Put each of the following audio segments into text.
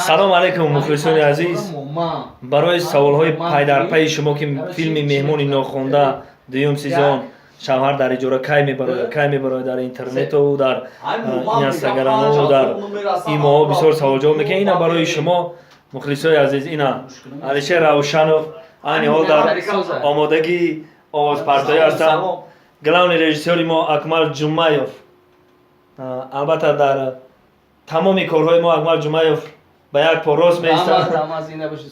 Салом алейкум, мухлисони азиз. Барои саволҳои пайдарпайи шумо, ки филми «Меҳмони нохонда», дуюм сезон, «Шавҳар дар иҷора» кай мебарояд, кай мебарояд, дар интернету дар инстаграму дар имоҳо бисёр саволҷавоб мекунед. Ина барои шумо, мухлисои азиз, ина Алишер Равшанов айни ҳол дар омодагии овозпартоӣ ҳастанд. Главный режиссёри мо Акмал Ҷумаев. Албатта, дар тамоми корҳои мо Акмал Ҷумаев ба як по рост меистад.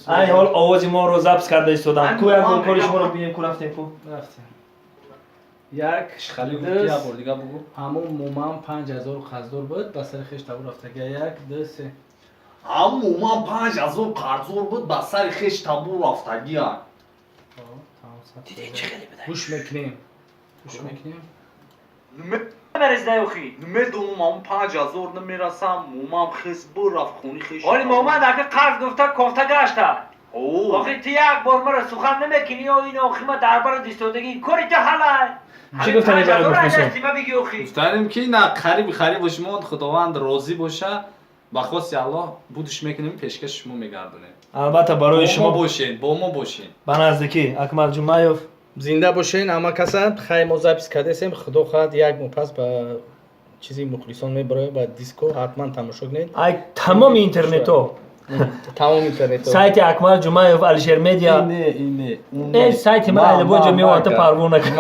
Айни ҳол овози моро запись карда истодам. Ку, як бор кори шуморо бинем. Ку, рафтем, ку? Як. Бор дига бугу. Ҳамун муман 5000 қарздор буд, ба сари хеш табор рафтага. Як, ду, се. Ҳамун муман 5000 қарздор буд, ба сари хеш табор рафтагия. Гӯш мекунем, гӯш мекунем. Намедонам, ҳамун 5000 намерасам. Муман хес бурафт хони хеш. Оли моман ака қарз гуфта, кофта гашта. Охи, ту як бор мара сухан намекунӣ ё ин охи ма дар бара дистодагӣ кори ту ҳалай. Чӣ гуфтани барои мухлисон? Гуфтанем, ки на қариби қариб шумо, Худованд розӣ боша, ба хости Аллоҳ будиш мекунем, пешкаши шумо мегардонем. Албатта, барои шумо. Бошед, бо мо бошед. Ба наздикӣ, Акмал Ҷумаев. Зинда бошен, ҳама каса. Хай, мо запись кардесем, худо хоҳад, як моҳ пас ба чизи мухлисон мебарояд, ба диско ҳатман тамошо кунед. Ай тамоми интернето. Тамоми интернето. Сайти Акмал Ҷумаев, Алишер Медиа. Ине. Сайти ман айлабоҷа меоята, парво накун.